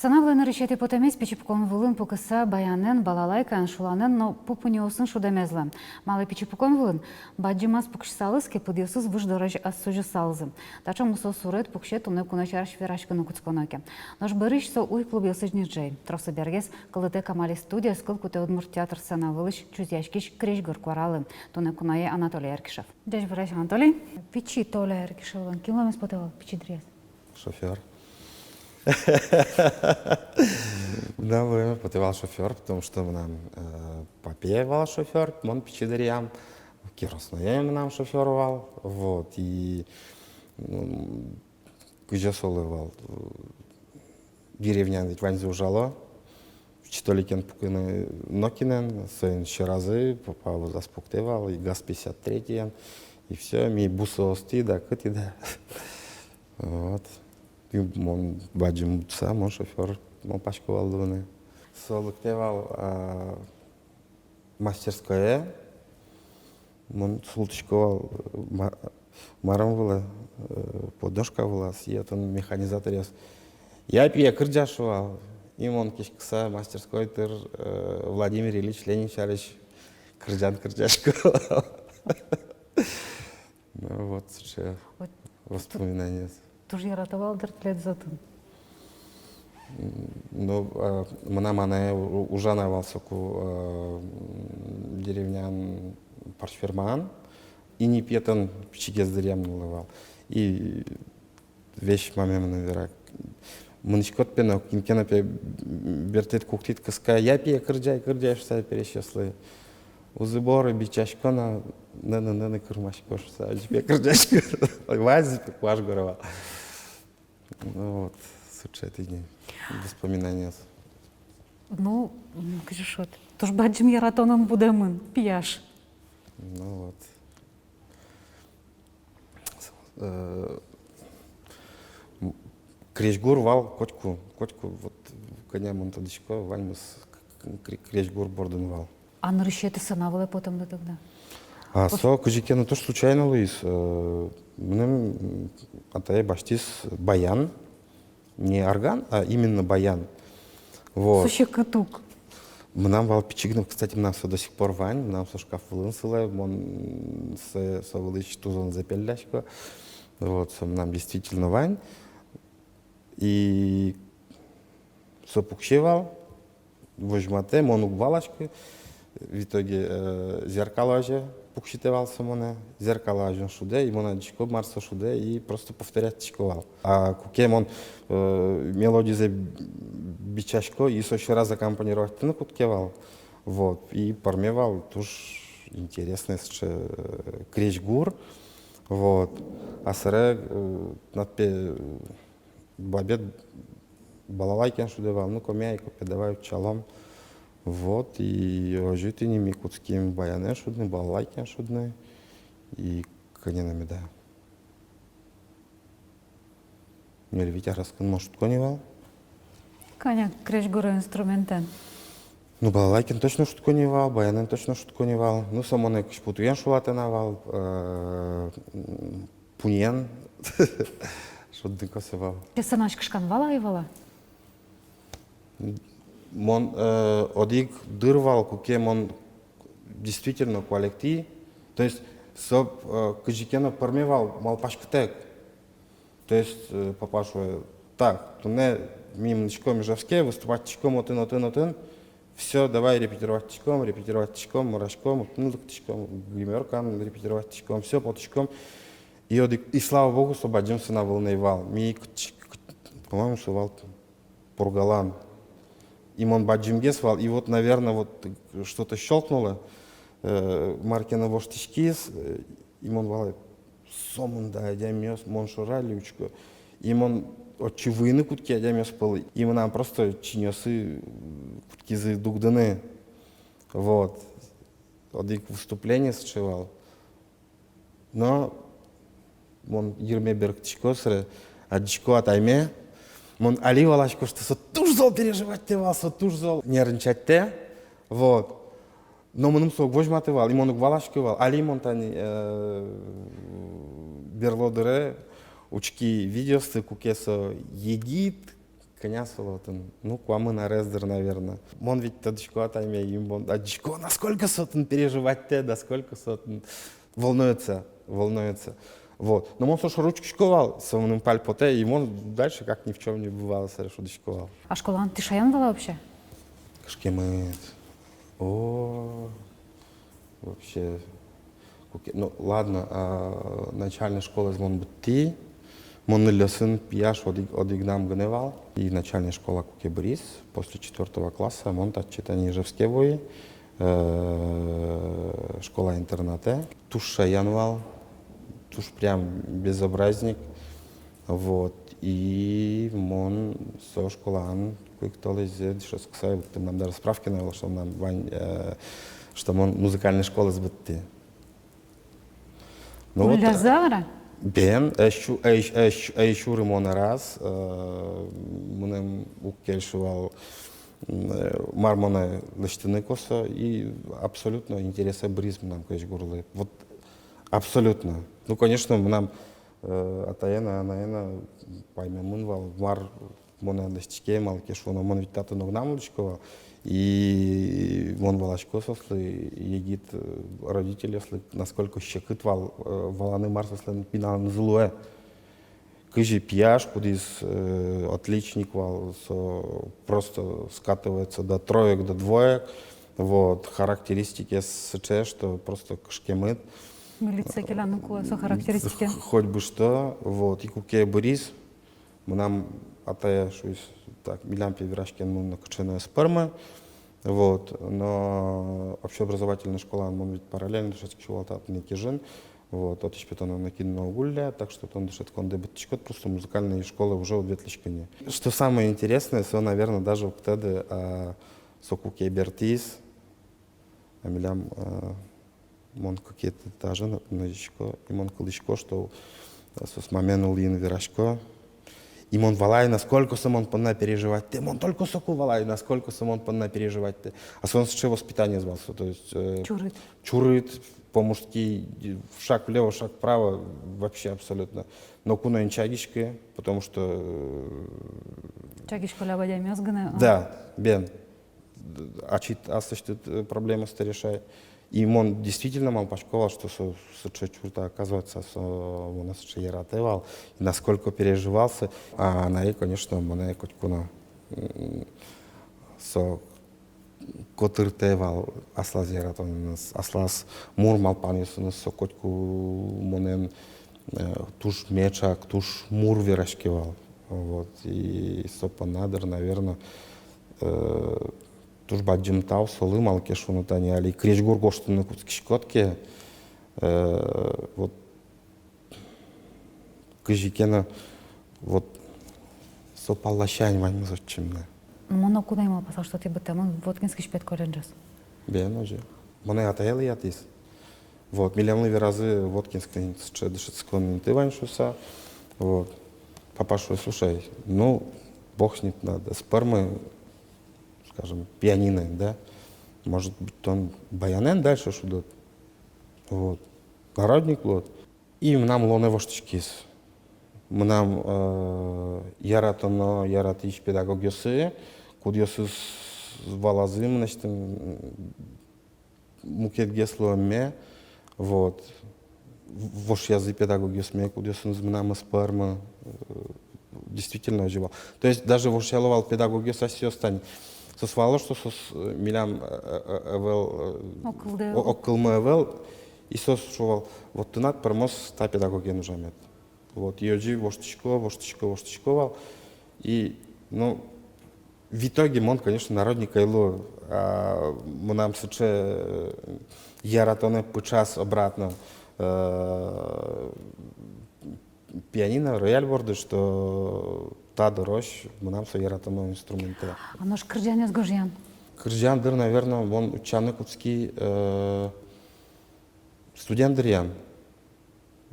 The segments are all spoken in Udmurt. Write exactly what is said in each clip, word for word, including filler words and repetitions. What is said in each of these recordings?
Сцена вылэ нырысетӥ потэмез пичи пукон вылын пукыса баянэн, балалайкаен, шуланэн но пу пуньыосын шудэмезлы. Малы пичи пукон вылын? Бадӟымаз пуксьысалыз ке, пыдъёсыз выж дорозь ӧз сузьысалзы. Таӵе мусо сурет пуксе туннэ куно сярысь вераськыны кутсконо ке. Нош бӧрысь со уй клубъёсысь диджей. Тросэз бергес кылытэк амале студиез, кыл кутэ удмурт театр сцена вылысь чузъяськись крезьгур куаралы. Туннэ куное Анатолий Эркишев. Ӟечбуресь, Анатолий. Пичи Толя Эркишевлэн кин луэмез потэ вал пичи дыръяз? Шофёр. Мынам луэме потэ вал шофёр, потому что мынам, э, папае вал шофёр, мон пичи дыръям, киросное мынам шофёр вал, вот, и, м, кызьы солы вал, э, деревняын ведь ваньзы ужало, пичи Толикен пукыны нокинэн, соин сьӧразы, папа вӧзаз пуктэ вал, и ГАЗ пятьдесят третьен, и всё, ми бусыостӥ да, кытӥ да. Вот. И мон бадӟым луыса, мон шофёр, мон малпасько вал луыны. Со лыктэ вал, а, мастерское. Мон султӥсько вал, ма-, марым вылэ, э, подножка вылаз, и отын механизаторъёс: «Я, пие, кырӟа», — шуо вал. И мон кеськыса мастерской тыр, э, Владимир Ильич Ленин сярысь кырӟан кырӟасько вал. Ну вот, сыӵе воспоминаниос. Туж яратэ вал дыр тӥледыз отын? М, ну, а, мынам анае у-, ужа на вал соку, а, м, деревняын парсьфермаын, и нипетэн пичигес дыръям нуллэ вал. И весь маме мыным вера: «Мынӥськод, пе, но, кин ке но, пе, бертэд, куктӥд кыска, я, пие, кырӟай, кырӟай», — шуса, пересьёслы. Узы-боры бичасько но, ныны, ныны кырмасько шуса, ӟеч, пе, кырӟасько. Вазь, пе, куаш горова. Ну вот, сыӵе тӥни воспоминаниос. Ну, м, кызьы шуод, туж бадӟым яратонын будэмын пияш. Ну вот. Э, м, крезьгур вал котьку, котьку, вот, кӧня мон тодӥсько, ваньмыз к-, к-, крезьгур бордын вал. А нырысетӥ сцена вылэ потэмды тогда? А со кызьы ке но туж случайно луиз. Э, мыным, м, атае басьтӥз баян, не орган, а именно баян. Вот. Со секыт ук. Мынам вал пичи гинэ, кстати, мынам со до сих пор вань, мынам со шкаф вылын сылэ, мон со, со вылысь тузонзэ пеллясько. Вот, со мынам действительно вань. И со пуксе вал, возьматэ, мон уг валаськы. В итоге, э, зеркало азе пуксьытэ вал со монэ, зеркало азьын шудэ, и мон адӟисько, мар со шудэ, и просто повторять карисько вал. А куке мон, э, мелодизэ бичасько, и со сьӧраз аккомпанироватьтыны кутске вал. Вот, и пӧрме вал туж интересный сыӵе, э, крезьгур. Вот. А собере, э, тынад, пе, бабед балалайкаен шудэ вал, ну, коми ай ке, пе, давай утчалом. Вот, и озьы тӥни ми кутским баянэн шудыны, балалайкаен шудыны, и кӧня но меда. Ньыль вить арескын мон шудко ни вал. Кӧня крезьгуро инструментэн? Ну, балалайкаен точно шудко ни вал, баянэн точно шудко ни вал. Ну, со монэ кызьпу туен шулатэ на вал, э, м, пуньыен шудыны косэ вал. Сценаысь кышкан вал-а, ӧй вал-а? Мон, э, одӥг дыр вал, куке мон действительно куалектӥ. То есть со, э, кызьы ке но пӧрме вал малпаськытэк. То есть, э, папа шуэ: «Так, туннэ ми мынӥськом Ижевске, выступать кариськом отын, отын, отын. Всё, давай репетировать кариськом, репетировать кариськом, мураськом, отын лыктӥськом, гримёркаын репетировать кариськом, всё, потӥськом». И одӥг, и слава богу, со бадӟым сцена вылын ӧй вал. Ми кытчы, кыт-, по-моему, со вал Пургалан. И мон бадӟымгес вал, и вот, наверно, вот что-то щёлкнуло, э, мар ке но воштӥськиз, э, и мон валай, сомында адямиос, мон шоры али учко. И мон отчы выйыны кутски адямиос пӧлы, и мынам просто чиньыосы, м, кутскизы дугдыны. Вот. Одӥг выступление сыӵе вал. Но мон йырме берыктӥсько, собере адӟисько атайме. Мон али валасько, что со туж зол переживатьтэ вал, со туж зол нервничатьтэ. Вот. Но мыным со уг возьматы вал, и мон уг валаськы вал. Али мон тани, э, берло дыре учки видеосты, куке со егит, кӧня солы отын, ну, куамын арес, дыр, наверно. Мон ведь тодӥсько атайме, и мон адӟисько, насколько со отын переживать каре, насколько со отын волнуется, волнуется. Вот. Но мон со шоры учкисько вал, со мыным пальпотэ, и мон дальше, как ни в чём не бывало, сэрэ шудӥсько вал. А школаын тӥ шаён вал-а вообще? Кышкемыт. О, вообще. Куке, ну, ладно, а, начальной школаез мон быдтӥ. Мон нылъёсын пияш одӥг, одӥгнам гинэ вал. И начальной школа куке быриз, после четвёртого класса мон татчы тани Ижевске вуи, э, школа-интернатэ. Туж шаён вал, туж прям безобразник. Вот. И мон со школаын куинь толэзьзэ дышетскыса, вот, мынам даже справкае но ӧвӧл, что мынам вань, э, что мон музыкальной школаез быдтӥ. Ну вот, улляз-а, э, вара? Бен, ӧй сю-, ӧй, ӧй сю-, ӧй сюры мон раз, э, мыным уг кельшы вал, м, э, мар монэ лэсьтыны косо, и абсолютно интересэ быриз мынам крезьгурлы. Вот абсолютно. Ну, конечно, мынам, э, атае но, анае но паймемын вал, мар монэ лэсьтӥське, малы ке шуоно, мон ведь татын огнам улӥсько вал. И мон валасько соослы, егит, э, родительёслы, насколько секыт вал, э, валаны, мар соослэн пиналэнызы луэ. Кызьы пияш, кудӥз, э, отличник вал, со просто скатывается до троек, до двоек. Вот, характеристикаез сыӵе, что просто кышкемыт. Милицие келяны кулэ со характеристикаен. Х-, хоть бы что, вот, и куке быриз, мынам атае шуиз: «Так, милям пе вераськеммы но кыӵе но ӧз пӧрмы». Вот, но общеобразовательной школаын мон ведь параллельно дышетскисько вал татын ик Ижын. Вот, отысь пе тонэ нокин но уг улля, так что тон дышетскондэ быдтӥськод, просто музыкальной школае уже уд ветлӥськы ни. Что самое интересное, со, наверно, даже уг тоды, а, со куке бертӥз, а милям, а, мон кыкетӥ этажын нуисько, и мон кылӥсько, что, а, соос мамен улӥын верасько. И мон валай, насколько со мон понна переживать каре, мон только соку валай, насколько со мон понна переживать каре. А солэн сыӵе воспитаниез вал со, то есть, э, чурыт. Чурыт, по-мужски, шаг влево, шаг вправо, вообще абсолютно. Ноку но эн чагиськы, потому что, э, чагисько ляб адямиос гинэ, а? Да, бен. Ачид аслэсьтыд, э, проблемаосты решай. И мон действительно малпасько вал, что со, сыӵе чурыт, оказывается, со монэ сыӵе яратэ вал. И насколько переживал со. А анае, конечно, монэ котьку но, м, со котыртэ вал аслаз яратонэныз, аслаз мур малпанъёсыныз. Со котьку монэн, э, туж меӵак, туж мур вераське вал. Вот. И со понна, дыр, наверно, э, туж бадӟым тау солы, малы ке шуоно, тани али крезьгур гожтыны кутскиськод ке, э, вот, кызьы ке но, вот, со палласянь ваньмыз отчы мынэ. Мон ноку но ӧй малпасал, что тӥ быдтэмын Воткинскысь педколледжез. Бен, озьы. Монэ атае лыдъятӥз. Вот, милемлы веразы, Воткинскын сыӵе дышетскон инты вань шуыса. Вот. Папа шуэ: «Слушай, ну, бог с ним, надо, ӧз пӧрмы, скажем, пианиноен, да? Может быть, тон баянэн дальше шудод. Вот. Народник луод». И мынам улонэ воштӥськиз. Мынам, э, яратоно, яратӥсь педагогъёсы, кудъёсыз валазы мынэсьтым, м, мукетгес луэмме, вот. В-, вошъязы педагогъёсме, кудъёсыныз мынам ӧз пӧрмы, э, действительно озьы вал. То есть даже вошъяло вал педагогъёс асьсэос тани. Соос вало, что соос, э, милям, э, э, э, ӧвӧл, э, огкылды, о-, огкылмы ӧвӧл, и соос шуо вал: «Вот тынад пӧрмоз та педагоген ужамед». Вот, и озьы воштӥсько, воштӥсько, воштӥсько вал. И, ну, в итоге мон, конечно, народник ӧй лу, а мынам сыӵе, э, яратонэ пыӵаз обратно, э, пианино, рояль борды, что та дырозь мынам со яратоно инструментэ. А нош кырӟанъёс гожъян? Кырӟан, дыр, наверно, мон утчаны кутски, э, студент дыръям.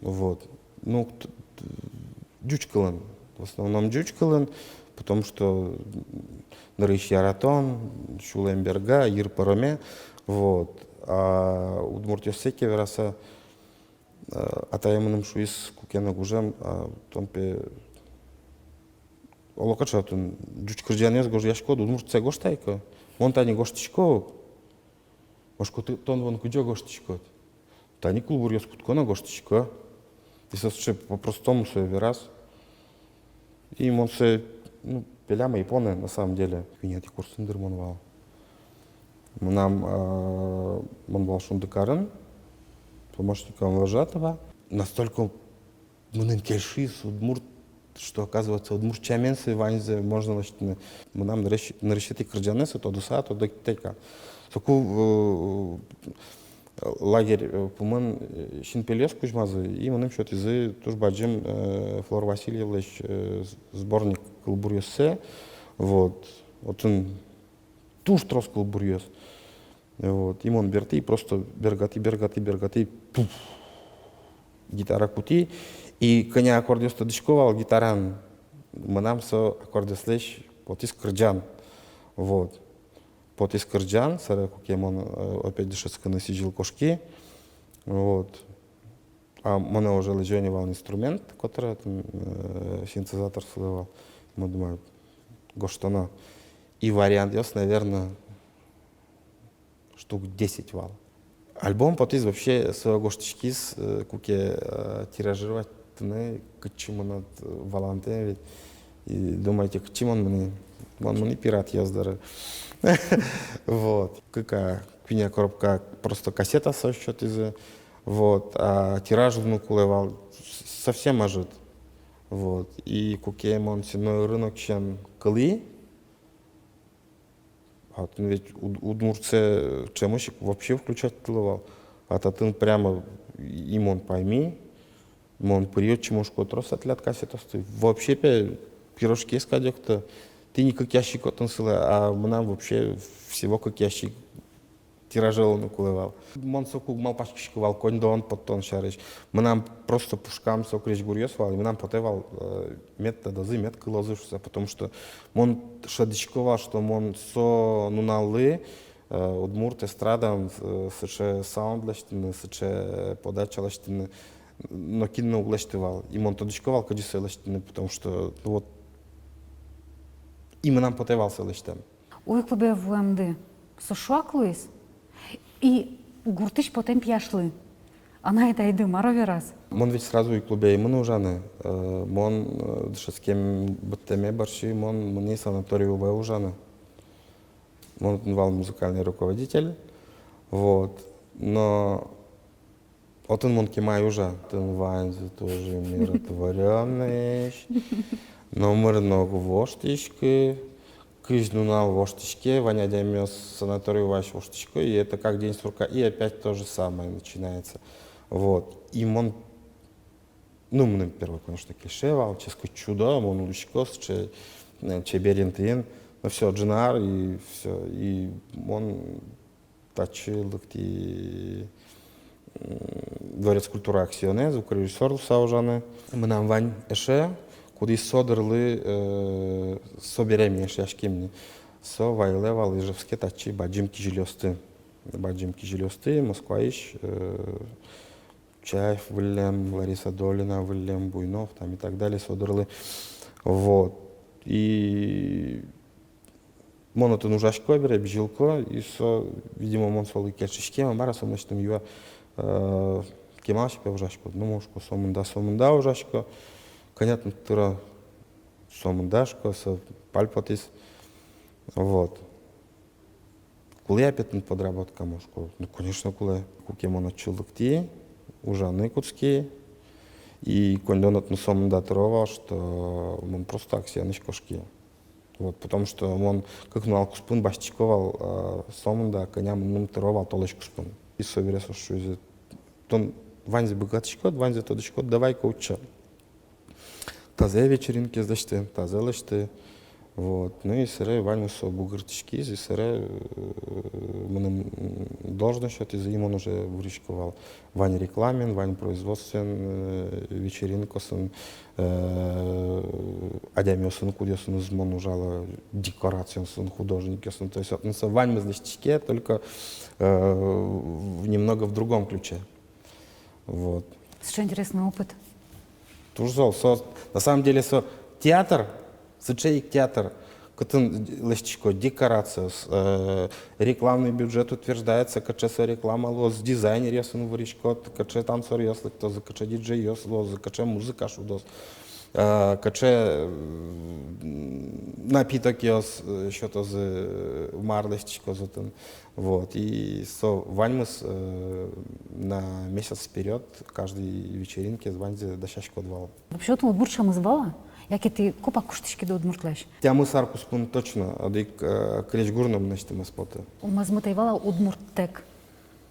Вот. Ну, т-, т-, ӟуч кылын. В основном ӟуч кылын, Потому что, м, нырысь яратон, сюлэм берга, йыр пӧроме, вот. А удмуртъёссэ ке вераса, э, атае мыным шуиз, куке но гужем, а, тон пе, оло кыӵе отын ӟуч кырӟанъёс гожъяськод, удмуртсэ гожтэ ай ке. Мон тани гожтӥсько. Мон шуисько, тон вон кызьы гожтӥськод? Тани кылбуръёс кутӥсько но гожтӥсько. И со сыӵе по-простому сое вераз. И мон сое, ну, пелям ӧй поны, на самом деле. Куинетӥ курсын дыр мон вал. Мынам, э, мон вал Шундыкарын, помощником вожатого. Настолько мыным кельшиз удмурт, что, оказывается, удмурт сямен сое ваньзэ можно лэсьтыны. Мынам нырысь-, нырысетӥ кырӟанэ со тодыса, тодо ик тайка. Соку, э, лагерь, э, пумын, э, синпельёс кузьмазы, и мыным сётӥзы туж бадӟым, э, Флор Васильевлэсь, э, с-, сборник кылбуръёссэ. Вот. Отын туж трос кылбуръёс. Вот. И мон бертӥ, и просто бергатӥ, бергатӥ, бергатӥ, пуф, гитара кутӥ. И кӧня аккордъёс тодӥсько вал гитараен, мынам со аккордъёслэсь потӥз кырӟан. Вот. Потӥз кырӟан, собере куке мон, э, опять дышетскыны сӥзьыл кошки. Вот. А монэ уже лэзё ни вал инструмент, который отын, э, синтезатор сылэ вал. Мон думаю, гожтоно. И вариантъёс, наверно, штук десять вал. Альбом потӥз вообще, со гожтӥськиз, э, куке, э, тиражировать карыны, кытчы мон, э, валантэм ведь. И думаете, кытчы мон мынӥ? Мон мынӥ пиратъёс доры. Вот. Кык-а, куинь-а коробка просто кассета со сётӥзы. Вот. А тираж луыны кулэ вал с-, совсем ӧжыт. Вот. И куке мон сенной рынокысен кылӥ, а отын ведь уд-, удмуртсэ ӵемысь ик вообще включать каро вал. А татын прямо и мон паймӥ, мон пыръё, чимошко трос отляд кассетаосты. Вообще пе пирожкиез кадь ик то. Тӥни кык ящик отын сылэ, а мынам вообще всего кык ящик тиражировать карыны кулэ вал. Мон соку малпаськисько вал коньдон поттон сярысь. Мынам просто пушкам со крезьгуръёс вал, и мынам потэ вал, э, мед тодозы, мед кылозы шуса, потому что мон шӧдӥсько вал, что мон со нуналлы, э, удмурт эстрадаын, э, сыӵе саунд лэсьтыны, сыӵе подача лэсьтыны нокин но уг лэсьты вал. И мон тодӥсько вал, кызьы сое лэсьтыны, потому что, ну вот, и мынам потэ вал сое лэсьтэм. Уй клубе вуэмды со шуак луиз, и гуртысь потэм пияшлы анай-атайды мар вераз? Мон ведь сразу уй клубе ӧй мыны ужаны. Э, мон, э, дышетскем быдтэме бӧрсьы мон мынӥ санаторий Убае ужаны. Мон отын вал музыкальный руководитель. Вот. Но отын мон кема ӧй ужа, отын ваньзы тоже умиротворённыесь. Номыр но уг воштӥськы, кызь нунал воштӥське, вань адямиос санаторий Уваысь воштӥсько, и это как день сурка, и опять то же самое начинается. Вот. И мон, ну, мыным первой, конечно, кельше вал, ческыт чудо, мон улӥсько сыӵе, э, чебер интыын, но всё, ӝыны ар, и всё, и мон татчы лыктӥ, м, Дворец культуры «Аксионэ» звукорежиссёр луыса ужаны. Мынам вань эше, кудӥз со дырлы, э, со бере ми эшъяським ни. Со вайылэ вал Ижевске татчы бадӟым кизилиосты. Бадӟым кизилиосты Москваысь, э, Чаев выллем, Лариса Долина выллем, Буйнов там и так далее, со дырлы. Вот. И мон отын ужасько бере, бызьылӥсько, и со, видимо, мон солы кельшисько, мар-а со мынэсьтым юа, э, кемалась пе ужаськод? Ну, мон шуисько, сомында, сомында ужасько, кӧня тыныд тыро? Сомында, шуисько, со пальпотӥз. Вот. Кулэ-а пе тыныд подработка? Мон шуисько, ну, конечно, кулэ. Куке мон отчы лыктӥ, ужаны кутски, и коньдон отын сомында тыро вал, что мон просто «Аксионысь» кошки. Вот, потому что мон кык нунал куспын басьтӥсько вал, э, сомында, кӧня мыным тыро вал толэзь куспын. И собере соос шуизы: тон ваньзэ быгатӥськод, ваньзэ тодӥськод, давай-ка утча. Тазэ вечеринкаез лэсьты, тазэ лэсьты. Вот. Ну и собере ваньмыз со бугыртӥськиз, и собере, э, мыным, м, должность сётӥзы, и мон уже вырисько вал вань рекламаен, вань производствоен, э, вечеринкаосын, э, адямиосын, кудъёсыныз мон ужало, декорациосын, художникъёсын. То есть вот, ну, со ваньмыз лэсьтӥське, только, э, в-, немного в другом ключе. Вот. Сыӵе интересный опыт. Туж зол. Со, на самом деле, со театр, сыӵе ик театр, кытын лэсьтӥсько декорациос, э, рекламный бюджет утверждается, кыӵе со реклама луоз, дизайнеръёсын выриськод, кыӵе танцоръёс лыктозы, кыӵе диджейёс луозы, кыӵе музыка шудоз, э, кыӵе, м, напитокъёс, э, сётозы, э, мар лэсьтӥськоз отын. Вот. И со ваньмыз, э, на месяц вперёд каждый вечеринке ваньзэ дасяськод вал. Вообще, тон удмурт сямыз вал-а? Яке тӥ копак куштӥськиды удмуртлэсь? Тямыс ар куспын точно, одӥг, э, крезьгур но мынэсьтым ӧз поты. Мӧзмыт ӧй вал-а удмурттэк?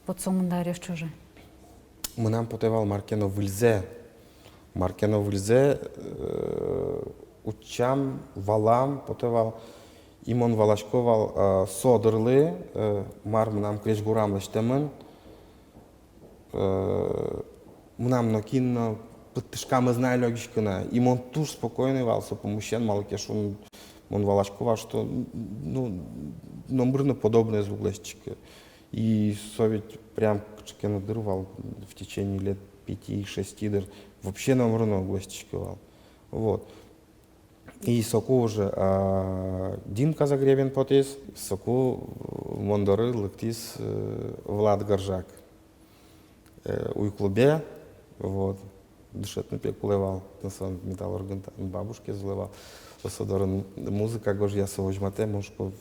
Вот сомында аръёс ӵоже. Мынам потэ вал мар ке но выльзэ. Мар ке но выльзэ, э, утчам, валам потэ вал. И мон валасько вал, э, со дырлы, э, мар мынам крезьгурам лэсьтэмын. Э, мынам нокин но пыдтышкам ӧз на лёгиськы на. И мон туж спокойный вал со пумысен, малы ке шуоно, мон валасько вал, что, ну, номыр но подобноез уг лэсьтӥськы. И со ведь прям кыӵе ке но дыр вал, в течение лет пяти-шести дыр вообще номыр но уг лэсьтӥськы вал. Вот. И соку уже, а, Димка Загребин потӥз, соку, э, мон доры лыктӥз, э, Влад Горжак. Э, Уй клубе, вот. Дышетыны, пе, кулэ вал, тынад со Металлургын, та, бабушкаез улэ вал. Со, со дорын музыка гожъя, со возьматэ, мон шуисько,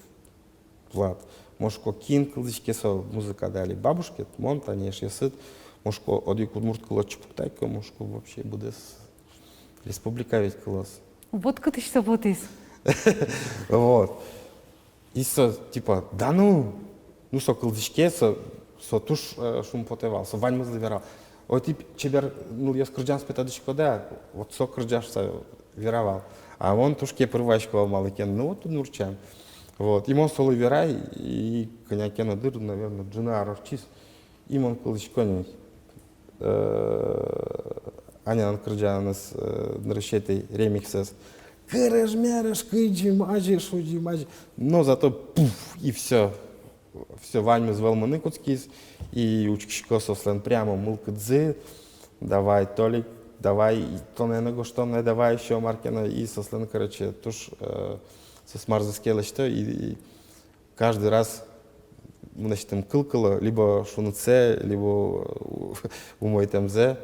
Влад, мон шуисько, кин кылзӥське со музыкады али, бабушкаед, мон, тани эшъёсыд? Мон шуисько, одӥг удмурт кыл отчы пуктӥсько, мон шуисько, вообще быдэс республика ведь кылоз. Вот кытысь со потӥз. Вот. И со, типа, да ну, ну, со кылзӥське, со, со туж, э, шумпотэ вал, со ваньмызлы вера вал. Ой, тӥ чебер нылъёс, кырӟамзэ, пе, тодӥськоды-а? Вот со кырӟа шуса вера вал. А мон туж кепыр вайисько вал, малы ке но, ну, вот удмурт сям. Вот. И мон солы верай, и кӧня ке но дыр, наверно, ӝыны ар ортчиз. И мон кылзӥсько ни, э, Анян кырӟанэз, э, нырысетӥ ремиксэз. Кырыж-мерыж, кыдзи-мадзи, шудӟи-мадӟи. Но зато пуф, и всё. Всё, ваньмыз вӧлмыны кутскиз, и учкисько соослэн прямо мылкыдзы. Давай, Толик, давай, и тонэ но гожтом на, давай ещё мар ке но, и соослэн, короче, туж, э, соос марзэс ке лэсьто, и, и каждый раз мынэсьтым кыл кыло, либо шунытсэ, либо умойтэмзэ,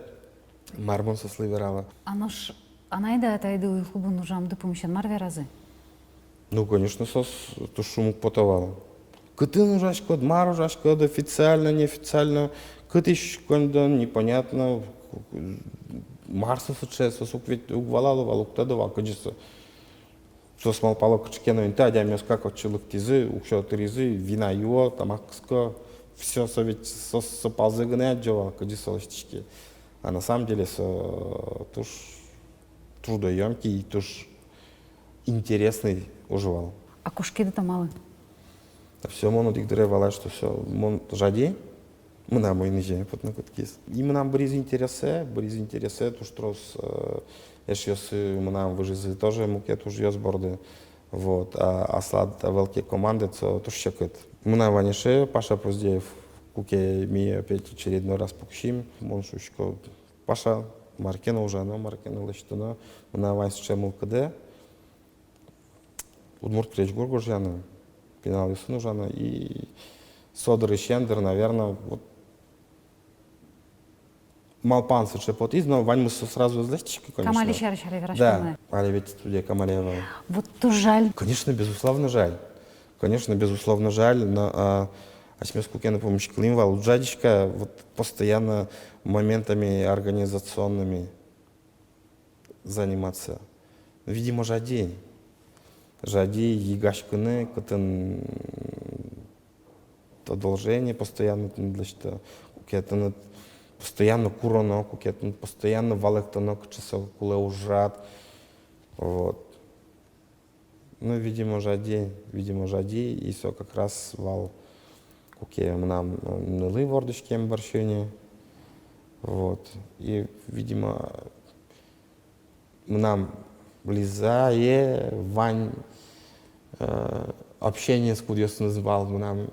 мар мон соослы верало. А нош анайды-атайды, Уй клубын ужамды пумысен мар веразы? Ну, конечно, соос туж шум уг пото вал. Кытын ужаськод, мар ужаськод, официально, неофициально, кытысь коньдон, непонятно, мар со сыӵе, соос уг ведь, уг валало вал, уг тодо вал, кызьы со. Соос малпало, кыӵе ке но инты адямиос как отчы лыктӥзы, уксё тыризы, вина юо, тамак кыско. Всё, со ведь со, со палзэ гинэ адӟо вал, кызьы со лэсьтӥське. А на самом деле со туж трудоёмкий и туж интересный уж вал. А кошкиды-то малы? Да всё, мон одӥг дыре валай, что всё, мон жади, мынам уйнызе потыны кутскиз. И мынам быриз интересэ, быриз интересэ, туж трос, э, эшъёсы мынам выжизы тоже мукет ужъёс борды. Вот, а аслад ӧвӧл ке командаед, со туж секыт. Мынам вань эше Паша Поздеев, куке ми опять очередной раз пуксим, мон шуисько, Паша, мар ке но ужано, мар ке но лэсьтоно, мынам вань сыӵе мылкыдэ удмурт крезьгур гожъяны, пиналъёсын ужаны, и со дырысен дыр, наверно, вот, малпан сыӵе потӥз, но ваньмыз со сразу ӧз лэсьтӥськы, конечно. Камали сярысь али вераськом на. Да, али ведь студия Камали ӧвӧл. Вот туж жаль. Конечно, безусловно, жаль. Конечно, безусловно, жаль, но, а, асьмеос куке но пумиськылӥм вал, уд жадиськы вот постоянно моментами организационными заниматься. Видимо, жади. Жади йыгаськыны, кытын одолжение постоянно тыныд лэсьто, куке тыныд постоянно куроно, куке тыныд постоянно валэктоно, кыӵе со кулэ ужрад. Вот. Ну, видимо, жади, видимо, жади, и со как раз вал, куке мынам, э, нылы вордӥськем бӧрсьы ини. Вот. И, видимо, мынам Лизае вань, э, общениез, кудъёсыныз вал мынам, м,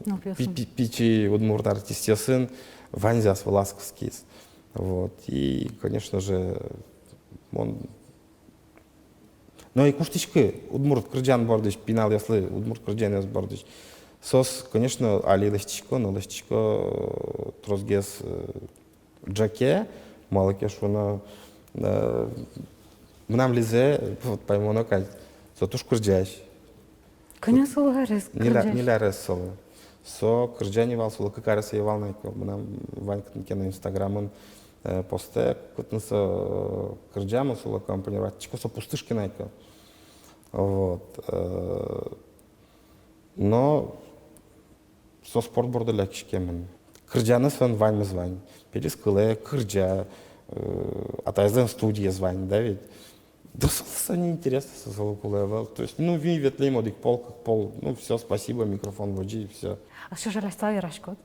нылпиосын, пи-, пи-, пичи удмурт артистъёсын, ваньзэ ас вылаз кыскиз. Вот. И, конечно же, мон но и куштӥськи удмурт кырӟан бордысь, пиналъёслы удмурт кырӟанъёс бордысь. Соос, конечно, али лэсьтӥсько, но лэсьтӥсько, э, тросгес, э, ӝӧке, малы ке шуоно, э, мынам Лизае, вот, паймоно кадь, со туж кырӟась. Кӧня солы арес? Ньыль а-, кырӟась? Ньыль арес солы. Со кырӟа ни вал, солы кык арес ӧй вал на ик. Мынам вань кытын ке но инстаграмын, э, постэ, кытын со, э, кырӟа, мон солы аккомпанировать карисько, со пустышкин ай ке. Вот, э, но со спорт борды лякиськемын. Кырӟаны солэн ваньмыз вань. Пелискылэ, кырӟа, э, атаезлэн студиез вань, да ведь? Да со, со неинтересно, со солы кулэ ӧвӧл. То есть, ну, ми ветлӥм одӥг пол, кык пол, ну, всё, спасибо, микрофон возьы, и всё. А со жаляса вераськод?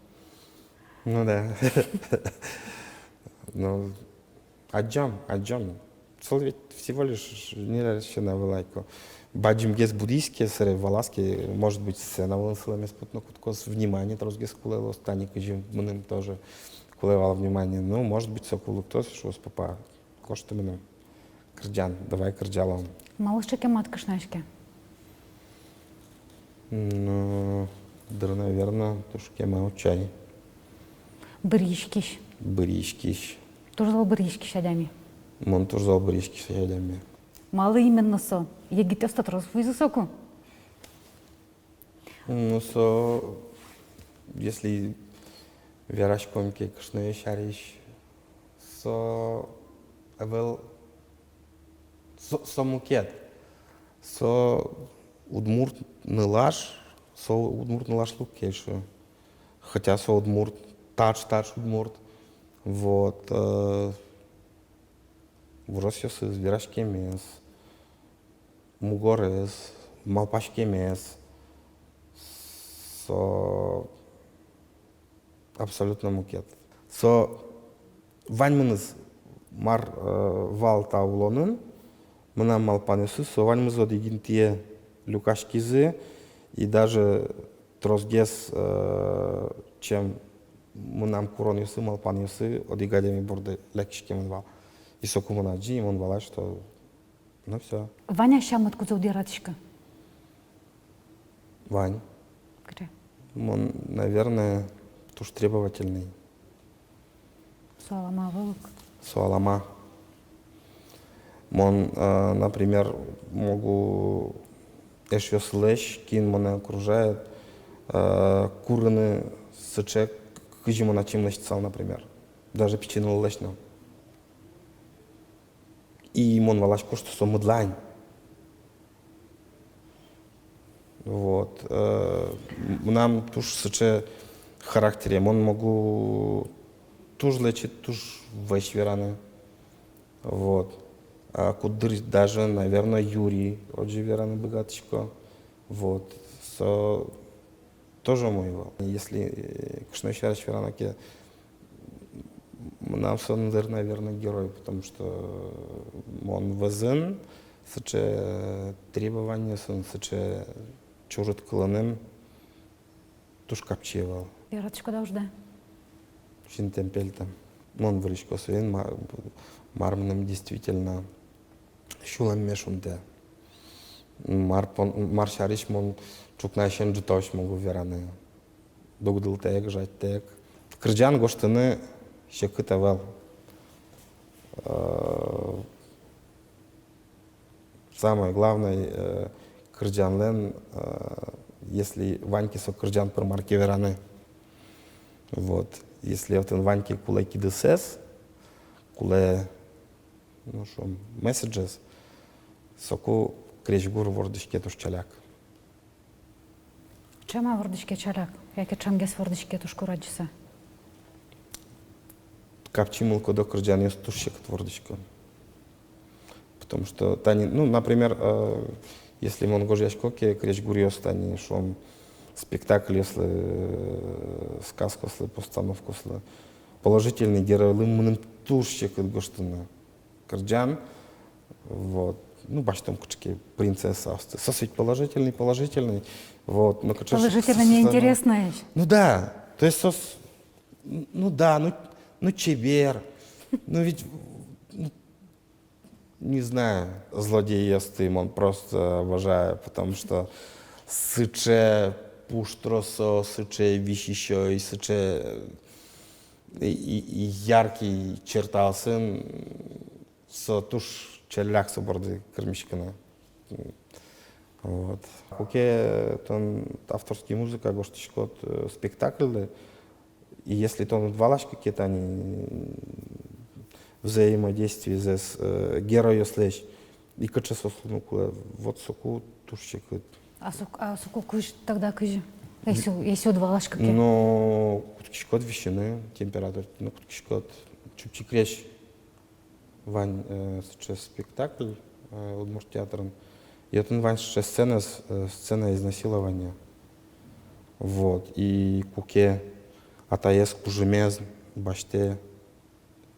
Ну да. Ну, адӟом, адӟом. Солы ведь всего лишь ньыль арес сяна вал ай ке. Бадӟымгес будӥз ке, собере валаз ке, может быть, сцена вылын сылэмез потыны кутскоз, внимание тросгес кулэ луоз, тани кызьы мыным тоже кулэ вал внимание. Ну, может быть, соку лыктоз, шуоз: папа, гожты мыным кырӟан, давай кырӟалом. Малы сыӵе кемад кышнояське? Ну, дыр, наверно, туж кема, утчай. Быръиськись. Быръиськись. Туж зол быръиськись адями. Мон туж зол быръиськись адями. Малы именно со? Егитъёс-то трос вуизы соку. Ну, со, если вераськом ке кышное сярысь, со ӧвӧл, со, со мукет. Со удмурт нылаш, со удмурт нылашлы уг кельшы. Хотя со удмурт, таӵ, таӵ удмурт. Вот, э, выжыосыз, вераськемез, мугорез, малпаськемез, со абсолютно мукет. Со ваньмыныз, мар, э, вал та улонын, мынам малпанъёсы, со ваньмыз одӥг интые люкаськизы, и даже тросгес, э, чем мынам куронъёсы, малпанъёсы одӥг адями борды лякиськемын вал. И соку мон адӟи, и мон валай, что ну всё. Вань-а сямыд, кудзэ уд яратӥськы? Вань. Кыӵе? Мон, наверное, туж требовательный. Со алама ӧвӧл ук. Со алама. Мон, э, например, могу эшъёслэсь, кин монэ окружает, э, курыны сыӵе, кызьы мон ачим лэсьтысал, например. Даже пичи ныллэсь но. И мон валасько, что со мыдлань. Вот. Э, м-, мынам туж сыӵе характере. Мон могу туж лэчыт, туж вӧсь вераны. Вот. А куддыр даже, наверное, юри, отчы вераны быгатӥсько. Вот. Со тоже умой вал. Если, э, кышно сярысь верано ке, мынам со, дыр, наверное, герой, потому что мон вӧзын сыӵе требованиосын, сыӵе чурыт кылыным туж капчи вал. Яратӥськод-а уждэ? Синтэм-пельтэм. Мон вырӥсько соин, ма-, мар мыным действительно сюлэмме шунтэ. Мар пон-, мар сярысь мон ӵукнаысен ӝытозь могу вераны. Дугдылытэк, жадьытэк. Кырӟан гожтыны секыт ӧвӧл. Э, самое главное, э, кырӟанлэн, э, если вань ке со кырӟан пыр мар ке вераны. Вот. Если отын вань ке кулэ кидысэз, кулэ, ну, шуом, месседжез, соку крезьгур вордӥське туж ӵаляк. Ӵем-а вордӥське ӵаляк, яке ӵемгес вордӥське туж курадӟыса? Капчи мылкыдо кырӟанъёс туж секыт вордӥсько. Потому что тани, ну, например, э, Если мон гожъясько ке крезьгуръёс, тани, шуом, спектакльёслы, э, сказкаослы, постановкаослы, положительный геройлы мыным туж секыт гожтыны. Кырӟан, вот, ну, басьтом кыӵе ке принцессаосты. Соос ведь положительный, положительный, вот, но кыӵе ке... Положительно, соос, соос, неинтересный. Ну да, то есть соос, ну да, ну, ну, чебер, ну ведь, ну, не знаю, злодейёсты мон просто обожаю, потому что сыӵе пуштросо, сыӵе висисё, и сыӵе, и, и, и яркий чертаосын, со туж ӵалляк со борды кырмиськыны. Вот. Куке тон авторский музыка гожтӥськод, э, спектакльлы, и если тон уд валаськы ке тани взаимодействизэс, э, геройёслэсь, и кыӵе соос луыны кулэ, вот соку туж секыт. А сок-, а соку кызь, тогда кызьы? Если, если уд валаськы ке. Но кутскиськод висьыны, температуртыны кутскиськод. Чупчи крезь вань, э, сыӵе спектакль, э, удмурт театрын. И отын вань сыӵе сцена, с-, э, сцена изнасилования. Вот. И куке атаез кужымез басьтэ,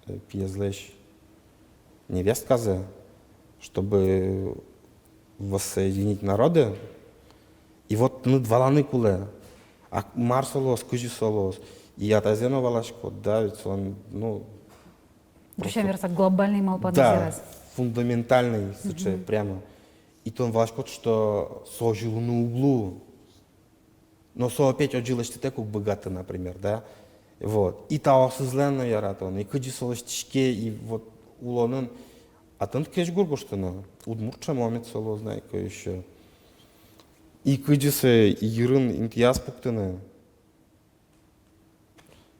э, пиезлэсь невестказэ, чтобы воссоединить народы. И вот, ну, валаны кулэ, а мар со луоз, кызьы со луоз. И атайзэ но валаськод, да, ведь со, ну, ӟуч сямен вераса, глобальный малпанэз, да, вераса. Фундаментальный, сыӵе прямо. И тон валаськод, что со озьы луыны уг лу. Но со опять озьы лэсьтытэк уг быгаты, например, да. Вот. И таосызлэн но яратон, и кызьы со лэсьтӥське, и вот улонын, а тыныд крезьгур гожтыны, удмурт шӧмо мед со луоз на ик ещё. И кызьы сое йырын интыяз пуктыны.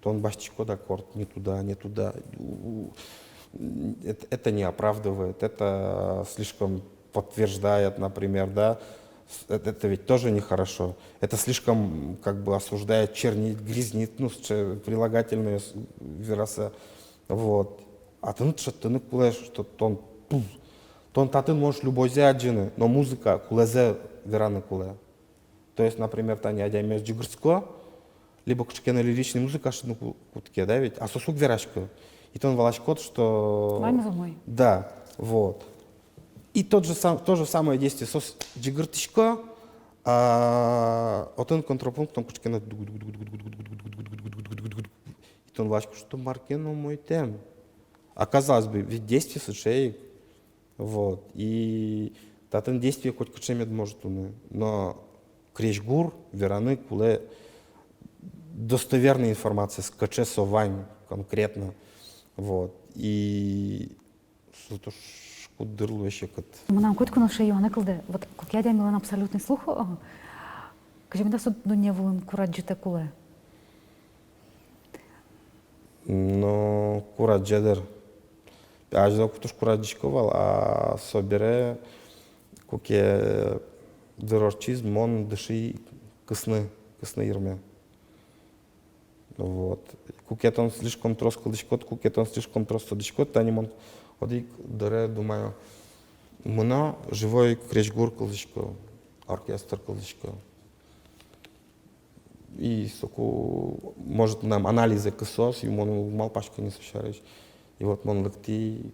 Тон басьтӥськод аккорд, не туда, не туда. У, у, это, это не оправдывает, это слишком подтверждает, например, да. С-, это, это ведь тоже нехорошо. Это слишком, как бы, осуждает, чернит, грязнит, ну, с-, че-, прилагательное с-, вераса. Вот. А тыныд шедьтыны кулэ, что тон, пу, тон татын можешь любойзэ адӟыны, но музыка кулэзэ вераны кулэ. То есть, например, тани адямиос ӟыгыртско, либо кыӵе ке но лиричный музыка шудыны ку-, кутске, да ведь, а соос уг вераськы. И тон валаськод, что... Ваньмыз умой. Да, вот. И тот же сам-, то же самое действие, соос ӟыгыртӥсько, а отын контрапунктом кыӵе ке но дуг-, и тон валаськод, что мар ке но умойтэм. А казалось бы, ведь действие сыӵе ик. Вот. И татын действие котькыӵе мед может луыны. Но крезьгур вераны кулэ достоверной информациез, кыӵе со вань конкретно. Вот. И со туж куддыр луэ секыт. Мынам котьку но сыӵе юанэ кылдэ. Вот куке адямилэн абсолютный слух, о, кызьы меда со дунне вылын курадӟытэк улэ? Но курадӟе дыр. Азьло ку-, туж курадӟисько вал, а собере, куке дыр ортчиз, мон дыши кысны, кысны йырме. Вот. Куке тон слишком трос кылӥськод, куке тон слишком трос тодӥськод, тани мон одӥг дыре думаю, мыно живой крезьгур кылӥсько, оркестр кылӥсько. И соку, может, мынам анализэ кысоз, и мон уг малпаськы ни со сярысь. И вот мон лыктӥ,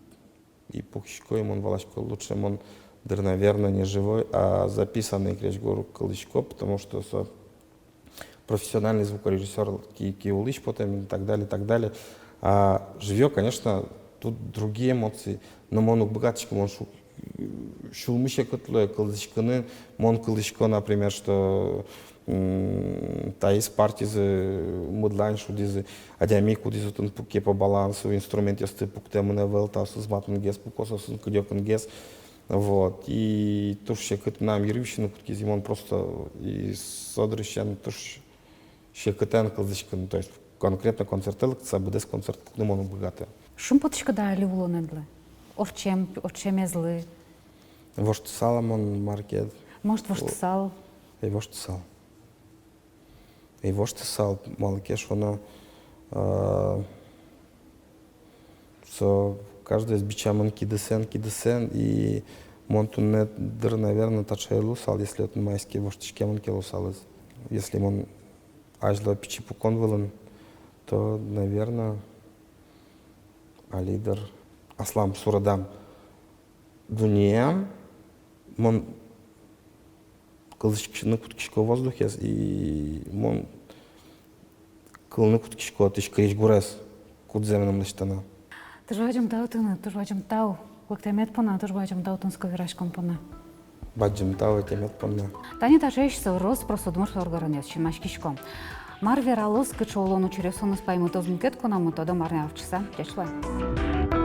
и пукисько, и мон валасько, лучше мон дыр, наверно, не живой, а записанный крезьгур кылӥсько, потому что со профессиональный звукорежиссёр ки-, ки улӥсь потэм, и так далее, и так далее. А живьё, конечно, тут другие эмоции, но мон уг быгатӥськы, мон шу-, сюлмы секыт луэ кылзӥськыны, мон кылӥсько, например, что, м, таиз партизы мыдлань шудӥзы, адями, кудӥз отын пуке по балансу, инструментъёсты пуктэмын ӧвӧл, таосыз матынгес пуко, соосын кыдёкынгес. Вот. И туж секыт мынам йырвизьыны кутскиз, и мон просто и со дырысен туж секытэн кылзӥськыны, то есть конкретно концертэ лыктыса, быдэс концерт пуктыны мон уг быгаты. Шумпотӥськод-а али улонэдлы? Ортчем, ортчемезлы? Воштысал-а мон мар ке? Может, воштысал? Ӧй воштысал. Ӧй воштысал, малы ке шуоно, а, со каждоез бичамын кидысэн, кидысэн, и Мон туннэ, дыр, наверно, таӵе луысал, если отын маиз ке воштӥськемын ке луысалыз. Если мон азьло пичи пукон вылын, то, наверно, али, дыр, аслам суредам дуннеям мон кылзӥськыны кутскисько воздухез, и мон кылыны кутскисько отысь кырись гурез, кудзэ мыным лэсьтоно. Туж бадӟым тау тыныд, туж бадӟым тау лыктэмед понна, туж бадӟым тау тунсыко вераськон понна. Бадӟым тау ӧтемед понна. Тани таӵеесь со рос-прос удмурт воргоронъёс, синмаськисько. Мар вералоз, кыӵе улон учыръёсыныз паймытоз мукет кунамы, тодом арня ортчыса. Ӟеч луэ.